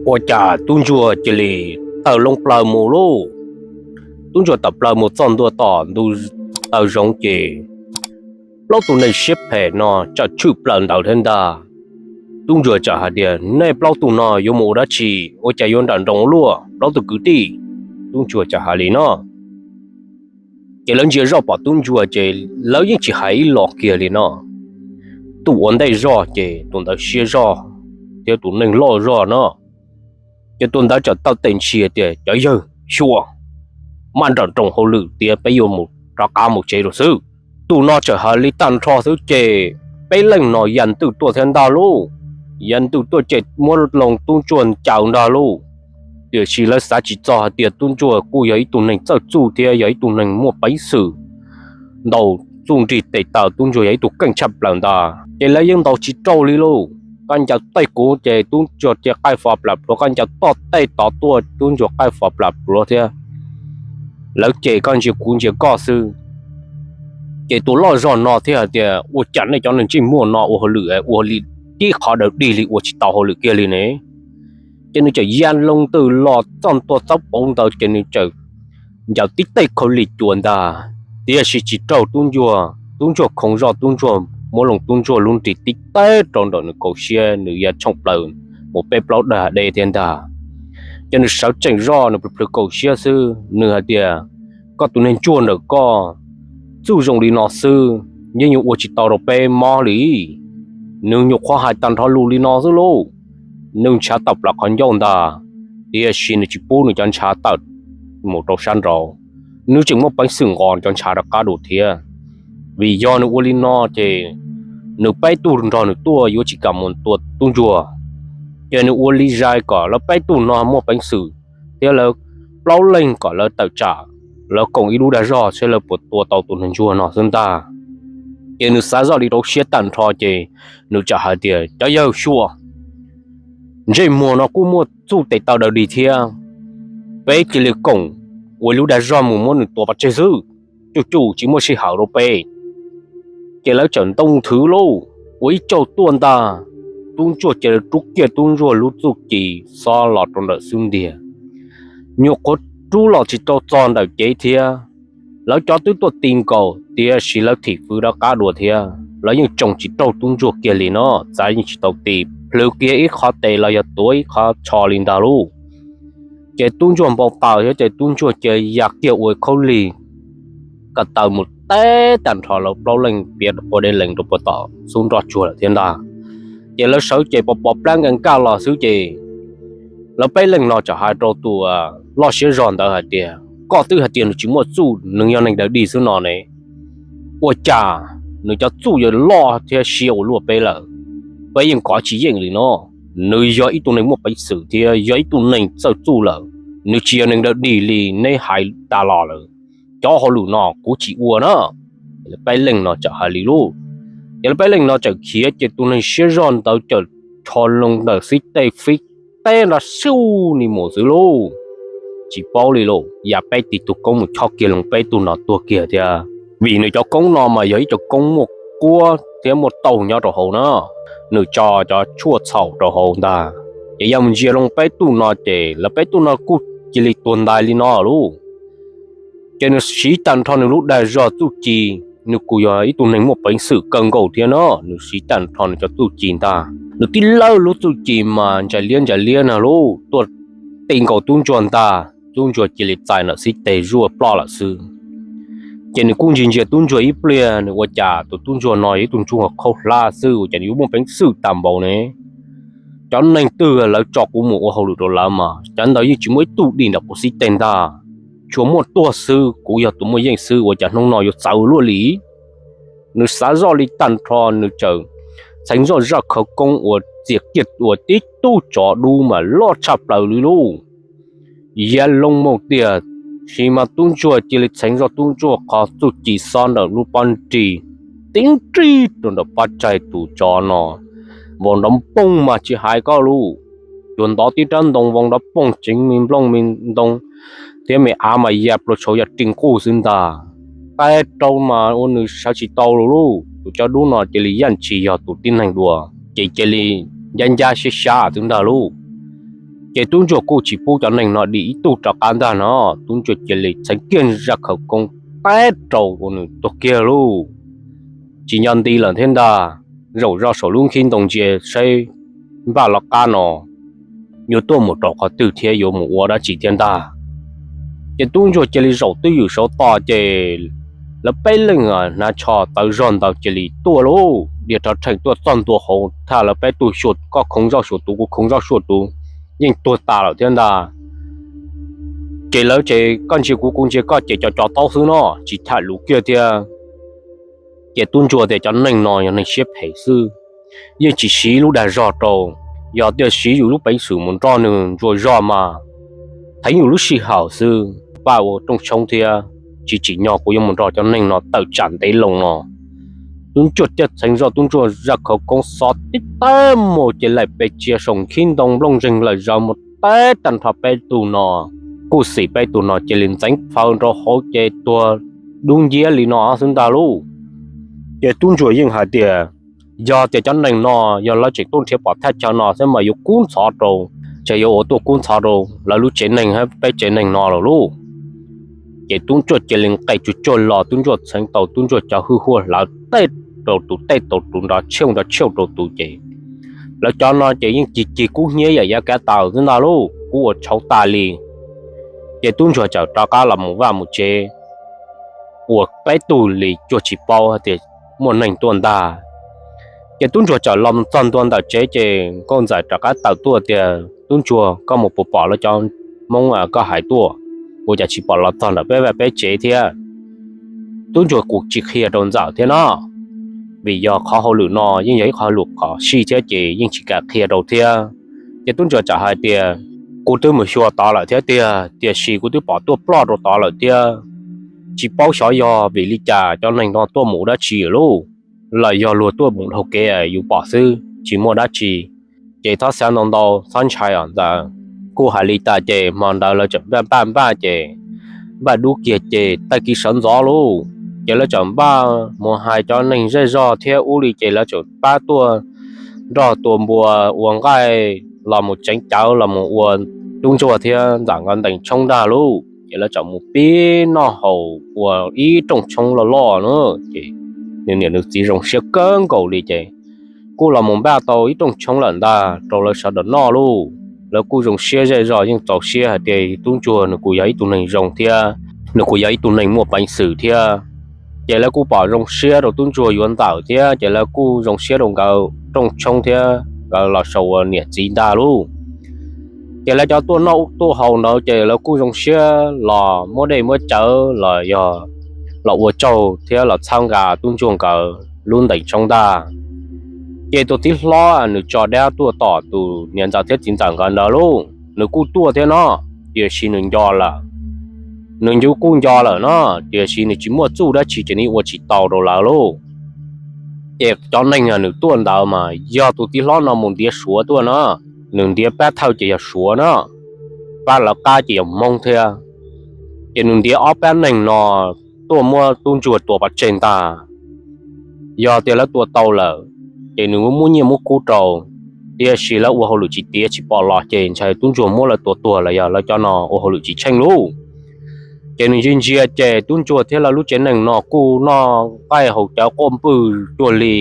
Ua cas tub ntsuag cia li tawm loo plaws mus lauj? Tub ntsuag tawm plaws mus txog ntua tom ntug taw zoov ces plaub tug neeg siab phem no txawm tshwm plaws ntawd thiab ntag. Tub ntsuag txawm hais tias, nej plaub tug no yuav mus ua dab tsi? Ua cas yuav nrawm nroos luaj plaub tug kwv tij? Tub ntsuag txawm hais li no. Ces lawv ntsia zoj pom tub ntsuag ces lawv yeej tsis hais ib los kiag li no. Tus ua ntej zog ces tus ntawd siab zog thiab tus neeg loj zog no. Ces tus ntawd txawm taw tes ntshis tias, cov yawg xyuas, maj nrawm nroos hauj lwm tias peb yuav mus rov qab mus tsev lawm xwb. Tus no txawm hais li tag nrho xwb ces peb leej no ya ntws tuaj thiab ntag lauj. Ya ntws tuaj ces muab loo tub ntsuag ncaws ntag lauj. Tiam sis lawv xav tsis txog hais tias tub ntsuag kuj yog ib tug neeg txawj txuj thiab yog ib tug neeg muaj peev xwm ntaus txuj nrig tes taw. Tub ntsuag yog ib tug keej tshaj plaws ntag ces lawv yeej ntaus tsis raug li lauj. Koj ncaws tej kuv ces tub ntsuag cia qaij fo plas pluav, koj ncaws toj tej tod tuaj tub ntsuag qaij fo plas pluav thiab. Lawv ces koj ntsia kuv ntsia koj xwb. Ces tus loj zog no thiaj hais tias, ua cas nej cov neeg ntsej muag no ua hauj lwm ua li tib qhov daws dig li ua tsis tau hauj lwm kiag li ne? Ces nws txawm ya loo ntws los txog ntua txob pauv ntawd ces nws txawm ncaws tib tej khaub lig cua ntag. Tiam sis tsis raug tub ntsuag, tub ntsuag khoo zoj, tub ntsuag muab loo tub ntsuag lub nrig tib teg rau ntawm nws kaum siab, nws ya tshooj plaws mus peb plaub dag deb thiab ntag. Ces nws sawv tsees zoj nws plhws plhws kaum siab xwb nws hais tias, koj tus neeg ntsuag ntawm koj txuj zoo li no xwb yeej yuav ua tsis tau rau peb mob li. Nws nyuam qhuav hais tag nrho lus li no xwb lauj, nws ntshav tawm plaws qhov ncauj ntag, tiam sis nws tsis pub nws cov ntshav tawm mus rau sab nraud. Nws tseem muaj peev xwm nqos cov ntshav rov qab dua thiab. Vim yog nws ua li no ces nws peb tug nrog nws tuaj yuav tsis kam mus tua tub ntsuag. Ces nws ua li zais kom lawv peb tug no muaj peev xwm thiab lawv plaub leeg kom lawv tawm tsam, lawv koom ib lub dag zog saib lawv puas tua tau tus neeg ntsuag no xwb ntag. Ces nws xav zoj li rau siab tag nrho ces nws txawm hais tias, cov yawg xyuas, ntsej muag no kuj muaj txuj tes taw daws dig thiab, peb cia li koom ua lub dag zog mus muab nws tua pov tseg xwb, tsuj tsuj tsis muaj sij hawm rau peb. Ces lawv txawm ntoo nthwv lauj, ua ib tsaug tuaj ntag. Tub ntsuag ces lawv rub kiag tub ntsuag lub txuj ci xob los rau ntawm xub ntiag, nyuam qhuav rub los tsis tau txog ntawm cev thiab. Lawv cov twb tuaj ti nkaus tiam sis lawv thim fwv rov qab dua thiab, lawv yeej tsoo tsis raug tub ntsuag kiag li no, txav yeej tsis tau ti, plhws kiag ib qho tes los yog tuav ib qho tsho li ntag lauj. Ces tub ntsuag npau taws thiab ces tub ntsuag cia ya kiag ua khaub lig ko taw mus teb tag nrho lawv plaub leeg piav quas dej lees rau puag tom xub nroj tsuag lawm thiab ntag. Ces lawv sawv ces pos pos plab nkaj nkaj los xwb ces lawv peb leeg no txawm hais rau tus loj siab zog ntawd hais tias, koj twb hais tias nws tsis muaj txuj, nws yog neeg daws dig xwb no ne, ua cas nws cov txuj yuav loj thiab siab ua luaj peb lawm? Peb yeej kov tsis yeej li no. Nws yog ib tug neeg muaj peev xwm thiab yog ib tug neeg txawj txuj lawm, nws tsis yog neeg daws dig li neb hais tas los lawm. Cov hauj lwm no kuv tsis ua na. Lawv peb leeg no txawm hais li lauj. Ces lawv peb leeg no txawm khiav ces tus neeg siab zog ntawd txawm rho loo ntawm xib teg fib teb nrov xyuj ni mus xwb lauj. Tsis paub li lauj, ya peb tis tug koob mus chob kiag loo peb tug no tuag kiag thiab. Vim nws cov koob no mas yog ib cov koob muaj quab thiab muaj tauj nyob rau hauv na, nws tso cov tshuaj txhaum rau hauv ntag. Ces yog mus ntsia loo peb tug no ces lawv peb tug no kuj cia li tuag ntais li no lauj. Ces nws siv tag nrho nws lub dag zog txuj ci, nws kuj yog ib tug neeg muaj peev xwm kawg nkaus thiab no, nws siv tag nrho nws cov txuj ci ntag. Nws tib lawb lub txuj ci mas ntsais liab ntsais liab na lauj, tuaj ti nkaus tub ntsuag ntag, tub ntsuag cia li txais ntawm xib teg zuaj ploj lawm xwb. Ces nws kuj ntsia ntsia tub ntsuag ib pliag, nws ua cas tus tub ntsuag no yog ib tug ntsuag khaub hlab xwb, ua cas nws yuav muaj peev xwm tag npaum ne? Cov neeg twg lawv tso kuv mus ua hauj lwm rau lawv mas cov ntawd yeej tsis muaj ib tug dim ntawm kuv xib teg ntag. Tsuas muaj tuag xwb, kuv yog tus muaj yeej xwb, ua cas hnub no yuav txawv luaj li? Nws xav zoj li tag nrho, nws txawm txheev zoj zaj khawv koob ua txias kiag ua tib tug tsov dub mas loj tshaj plaws li lauj. Ya loo mus tiag, sis mas tub ntsuag cia li txheev zoj tub ntsuag qhov txuj ci xob ntawm lub pob nrig, tib nrig rau ntawm pob tsaig tus tsov no. Vau nrov poog mas tsis hais koj lauj, cuag ntov tib rab ntoo vau nrov poog tseev me nplooj me ntoo thiab me av mas ya plua tshauv ya ri nquj xwb ntag. Tag rau mas ua nws sawv tsis tau lauj, tus tsov dub no cia li yaj ntshis yog tus tib neeg dua, ces cia li ncab ncab siab xyab xwb ntag lauj. Ces tub ntsuag kuj tsis pub cov neeg no dim ib tug rov qab ntag no, tub ntsuag cia li txheev kiag zaj khawv koob teb rau ua nws tuag kiag lauj. Tsis nco nti lawm thiab ntag, zaum zoj saum lub nkhib ntoo ntsia saib npaj lawv qab no yuav tuaj mus rau qhov twg thiab yuav mus ua dab tsi thiab ntag. Ces tub ntsuag cia li zaum twj ywm saud tos ces lawv peb leeg hnav tsho tawv zog ntawd cia li tuaj lauj, dhia rho rheem tuaj txog ntua hauv thaj lawv peb tug xyuas koj khoov zoj xyuas tuv kuv khoov zoj xyuas tuv, yeej tuag tas lawm thiab ntag. Ces lawv ces koj ntsia kuv kuv ntsia koj ces co co taub xwb no tsis tham lus kiag thiab. Ces tub ntsuag tias cov neeg no yog neeg siab phem xwb, yeej tsis siv lub dag zog rau, yog tias siv yus lub peev xwm mus nrog nws ntsuas zog mas theev yus lub sij hawm xwb, paj ua rooj tshoob thiab tsis tsim nyog kuv yuav mus nrog cov neeg no tawm tsam ntev loo no. Tub ntsuag thiaj txheev zoj tub ntsuag zaj khawv koob xov tib tawb mus ces laim pes txias saum nkhib ntoo nplooj ntseg lawm zaws mus teb tag nrho peb tug no, kuj xim peb tug no cia li ntxeev faws rau hauv ces tuag dub nciab li no xwb ntag lauj. Ces tub ntsuag yeej hais tias yog tias cov neeg no yog lawv tseem tuaj nrhiav pom thaj chaw no xwb mas yuav kub ntxhov rau, ces yuav ua tuaj kub ntxhov rau lawv lub tsev neeg thiab peb tsev neeg no lawm lauj. Ces tub ntsuag cia li nqes tsuag tsuag los, tub ntsuag txheev tau tub ntsuag cov hwj huaj hlawv tej rau tus tej tau tus nrov tshiav nrov tshiav rau tus ces lawv cov no ces yeej cig cig kub hnyiab yam yav kav taws xwb ntag lauj, kub ua tshauv tas li. Ces tub ntsuag txawm rov qab los mus vaj mus tsev, ua peb tug li cuag tsis paub tias muaj neeg tuaj ntag. Ces tub ntsuag txawm los txog ntua ntawm tsev ces nkauj ntxawm rov qab tawm tuaj tias tub ntsuag koj mus puas pom lawv cov Hmoob koj hais tuaj, ua cas tsis pom los txog ntawm peb vaj peb tsev thiab? Tub ntsuag kuj tsis qhia rau ntxawm thiab no, vim yog qhov hauj lwm no yeej yog ib qhov hauj lwm qhov sij thiab ces yeej tsis kam qhia rau thiab. Ces tub ntsuag txawm hais tias kuv twb mus xyuas tod lawm thiab tiag, tiam sis kuv twb pom tuaj ploj rau tod lawm thiab. Tsis paub xyov yog vim li cas cov neeg no tuaj mus dab tsi lawm lauj, los yog luag tuaj mus dhau kev yus pom xwb tsis muaj dab tsi. Ces txhob xav ntau ntau txhob ntshai os ntxawm. Kuj hais li tas ces hmo ntawd lawv txawm npaj npaj npaj ces npaj dub kiag ces tag kis sawv ntxov lauj ces lawv txawm npaj mus hais cov neeg zej zog thiab ub li ces lawv txawm pab tuaj nrog tua npua ua nqaij los mus tseev cawv los mus ua tub ntsuag thiab ntxawm nkawd ntees tshoob ntag lauj. Ces lawv txawm mus pib noj haus ua ib rooj tshoob loj loj na. Ces nws niam nws txiv zoo siab kawg nkaus li ces kuj los mus npaj tau ib rooj tshoob lawm ntag rau lawv sawv daws noj lauj. Lawv kuj zoo siab zej zog yeej txaus siab hais tias tub ntsuag nws kuj yog ib tug neeg zoo thiab nws kuj yog ib tug neeg muaj peev xwm thiab. Ces lawv kuj pom zoo siab rau tub ntsuag yuav ntxawm thiab ces lawv kuj zoo siab rau nkawd rooj tshoob thiab nkawd los sau ua niam txiv ntag lauj. Ces lawv cov tuaj noj tuaj haus ntawd ces lawv kuj zoo siab los muab dej muab cawv los yog los ua tsaug thiab los txhawb nqa tub ntsuag nkawd lub ntees tshoob ntag. Ces tus txiv hlob nws tso dab tuaj tom tus niam ntxawm thiab txiv ntxawm nkawd ntawd lauj, nws kuj tuaj thiab no, tiam sis nws nco lawm. Nws ncu kuj nco lawm no, tiam sis nws tsis muaj txuj dab tsi ces nws ua tsis tau rau lawv lauj. Ces cov neeg nws tuaj ntawd mas yog tus txiv hlob no mus ntiav Suav tuaj no, nws ntiav pab thawj ces yog Suav no, pab lawv qab ces yog Hmoob thiab. Ces nws ntiav ob pab neeg no tuaj muab tub ntsuag tua pov tseg ntag. Yog tias lawv tua tau lawm, ces nws muab nyiaj muab kub rau, tiam sis lawv ua hauj lwm tsis tiav tsis pom los ces ntshai tub ntsuag muab lawv tua tuag los yog lawv cov no ua hauj lwm tsis tsheej lauj. Ces nws ntsia ntsia ces tub ntsuag thiab lawv lub tsev neeg no kuj noj nqaij haus cawv quaj npwj cuag li,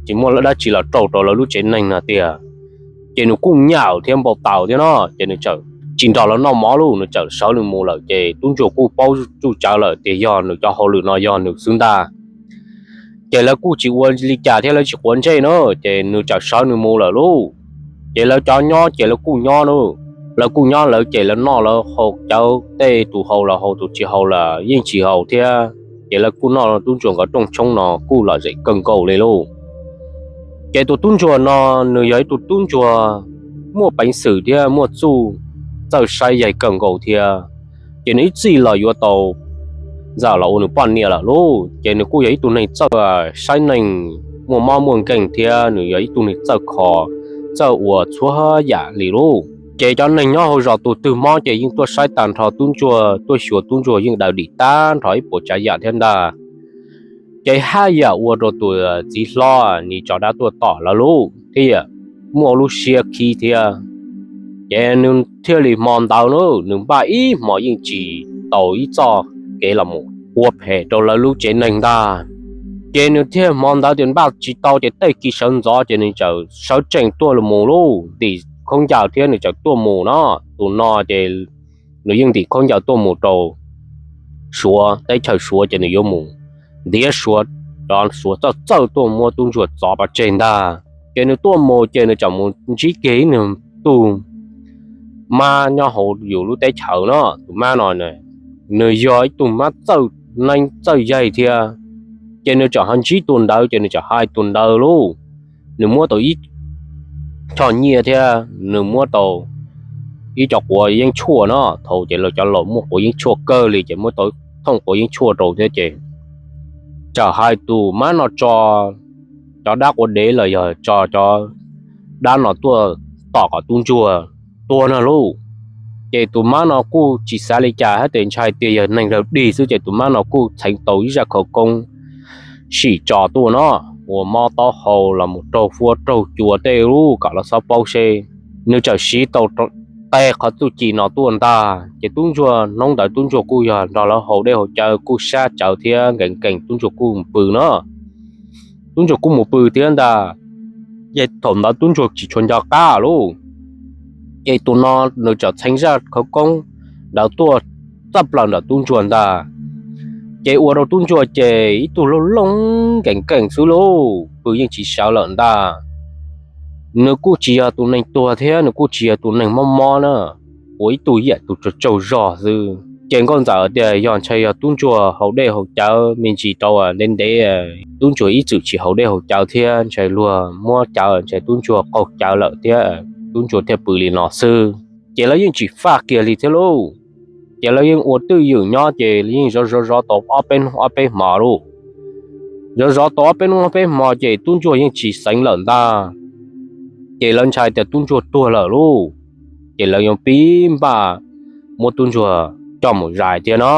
tsis muaj dab tsi los rau rau lawv lub tsev neeg no tiag. Ces nws kuj nyam thiab npau taws thiab no, ces nws txawm tsis nrog lawv noj mov lauj, nws txawm sawv nws mus lawm ces tub ntsuag kuj paub txuj tsawv lawm tias yog nws cov hauj lwm no yog nws xwb ntag. Ces lawv kuj tsis ua li cas thiab lawv tsis quav ntsej na, ces nws txawm sawv nws mus lawm lauj. Ces lawv cov nyob ces lawv kuj nyob na, lawv kuj nyob lawv ces lawv noj lawv haus cawv, tej tus haus los haus, tus tsis haus los yeej tsis haus thiab. Ces lawv kuj noj tub ntsuag nkawd rooj tshoob no kuj lom zem kawg nkaus li lauj. Ces tus tub ntsuag no nws yog ib tug tub ntsuag muaj peev xwm thiab muaj txuj, txawj saib yaig kawg nkaus thiab. Ces nws ib txij los yuav tau ntxawm los ua nws poj niam lawm lauj, ces nws kuj yog ib tug neeg txawj saib neeg muaj mob muaj nkeeg thiab nws yog ib tug neeg txawj kho, txawj ua txhua yam li lauj. Ces cov neeg nyob hauv zos tus twg mob ces yeej tuaj saib tag nrho tub ntsuag, tuaj xyuas tub ntsuag yeej daws dim tag nrho ib puas tsav yam thiab ntag. Ces haj yam ua rau tus txiv hlob nws tso dab tuaj tom lawv lauj thiaj muaj lub siab khib thiab. Ces nws thiaj li hmo ntawd na, nws npaj ib hmo yeej tsis tau ib txoj kev los mus ua phem rau lawv lub tsev neeg ntag. Ces nws thiaj hmo ntawd tias npaj tsis tau ces tej kis sawv ntxov ces nws txawm sawv tsees tuaj los mus lauj, ntim khaub ncaws thiab nws txawm tuaj mus no. Tus no ces nws yeej ntim khaub ncaws tuaj mus rau Suav, teb chaws Suav ces nws yuav mus ntiav Suav, cov Suav txawj txawj tuaj muab tub ntsuag txov pov tseg ntag. Ces nws tuaj mus ces nws txawm mus ntsib kiag ib tug mab nyob hauv yus lub teb chaws no. Tus mab no nws yog ib tug mab txawj neeb txawj yaig thiab. Ces nws txawm ho ntsib tus ntawd ces nws txawm hais tus ntawd lauj, nws muab tau ib choj nyiaj thiab nws muab tau ib co quav yeeb tshuaj no. Thaum ces lawv cov laus muaj quav yeeb tshuaj kawg li ces muab tau thooj quav yeeb tshuaj rau thiab ces txawm hais tus mab no tso cov dab quav dev los yog tso cov dab no tuaj tom kom tub ntsuag tuag no lauj. Ces tus mab no kuj tsis xav li cas hab tes ntshai tias yog neeg raug dig xwb ces tus mab no kuj txheev tau ib zaj khawv koob sim tso tuaj no, ua mob taub hau los mus raug fuab raug cua tej lauj kom lawv txhob paub seb. Nws txawm siv tau teg qhov txuj ci no tuaj ntag ces tub ntsuag hnub ntawd tub ntsuag kuj yog nrog lawv haus dej haus cawv kuj sab tsawv thiab nkees nkees tub ntsuag kuj mus pw no. Tub ntsuag kuj mus pw thiab ntag. Ces thaum ntawd tub ntsuag tsis tshua nco qab lauj. Ces tus no nws txawm txheev zaj khawv koob ntawd tuaj txaj plaws ntawm tub ntsuag ntag. Ces ua rau tub ntsuag ces ib tug looj looj nkees nkees xwb lauj, pw yeej tsis sawv lawm ntag. Nws kuj tsis yog tus neeg tuag thiab nws kuj tsis yog tus neeg mob mob na, ua ib tug yam tus tsaug tsaug zog xwb. Ces nkauj ntxawm tias yog ntshai yog tub ntsuag haus dej haus cawv me ntsis rau ntev ntev, tub ntsuag ib txwm tsis haus dej haus cawv thiab ntshai luag muab cawv ntshai tub ntsuag qaug cawv lawm thiab tub ntsuag thiaj pw li no xwb. Ces lawv yeej tsis faj kiag li thiab lauj. Ces lawv yeej ua twj ywm nyob ces yeej zov zov zov tau ob peb hnub ob peb hmo lauj. Zov zov tau ob peb hnub ob peb hmo ces tub ntsuag yeej tsis xeev lawm ntag. Ces lawv ntshai tias tub ntsuag tuag lawm lauj. Ces lawv yuav pib npaj muab tub ntsuag coj mus zais thiab no.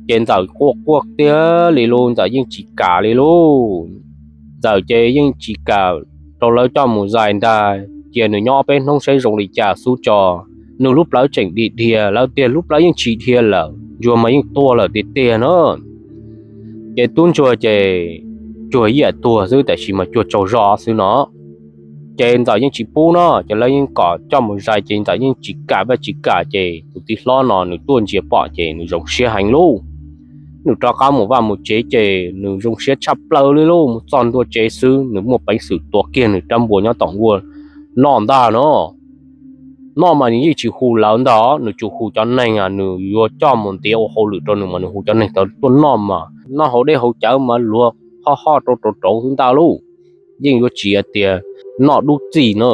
Ces ntxawm quaj quaj tiag li lauj, ntxawm yeej tsis kam li lauj. Ntxawm ces yeej tsis kam rau lawv coj mus zais ntag, cia nws nyob ob peb hnub saib zoo li cas xub tso. Nws lub plawv tseem dhia dhia, lawv tias lub plawv yeej tsis dhia lawm, ntsuag mas yeej tuag lawm tiag tiag na. Ces tub ntsuag ces tsuag ib yam tuag xwb tab sis mas tsuag tsaug zog xwb no. Ces ntxawm yeej tsis pub no, ces lawv yeej kom coj mus zais ces ntxawm yeej tsis kam vaj tsis kam ces tus tij hlob no nws tuaj ntsia pom ces nws zoo siab heev lauj. Nws rov qab mus vaj mus tsev ces nws zoo siab tshaj plaws li lauj, mus txog ntua tsev xwb nws muaj peev xwm tua kiag nws rab npua nyob tom nkuaj noj ntag no. Noj mas nws yeej tsis hu lawv ntag, nws tsuas hu cov neeg nws yuav coj mus ntiav ua hauj lwm rau nws mas nws hu cov neeg tod tuaj noj mas noj haus dej haus cawv mas luag ho ho rau rau rau xwb ntag lauj. Yeej yuav tsis hais tias noj dub txij na.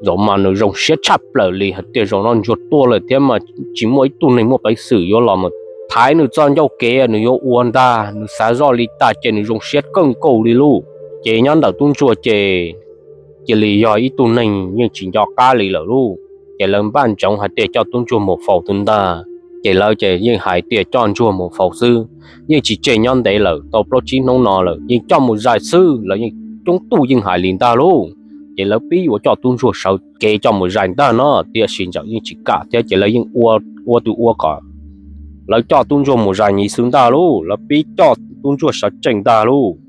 Zaum mas nws zoo siab tshaj plaws li hais tias zaum no ntsuag tuag lawm thiab mas tsis muaj ib tug neeg muaj peev xwm yuav los mus thaiv nws txoj ncauj kev nws yuav ua ntag, nws xav zoj li tag ces nws zoo siab kawg nkaus li lauj. Ces nyob ntawm tub ntsuag ces cia li yog ib tug neeg yeej tsis nco qab li lawm lauj. Ces lawv npaj ntsoov hais tias coj tub ntsuag mus faus xwb ntag. Ces lawv ces yeej hais tias coj ntsuag mus faus xwb, yeej tsis tseg nyob ntev lawm, tau plaub tsib hnub no lawm yeej coj mus zais xwb, lawv yeej coob tug yeej hais li ntag lauj. Ces lawv pib yuav coj tub ntsuag sawv kev coj mus zais ntag no, tiam sis ntxawm yeej tsis kam thiab ces lawv yeej ua ua tus ua kom lawv coj tub ntsuag mus zais nyiv xwb ntag lauj, lawv pib coj tub ntsuag sawv tsees ntag lauj.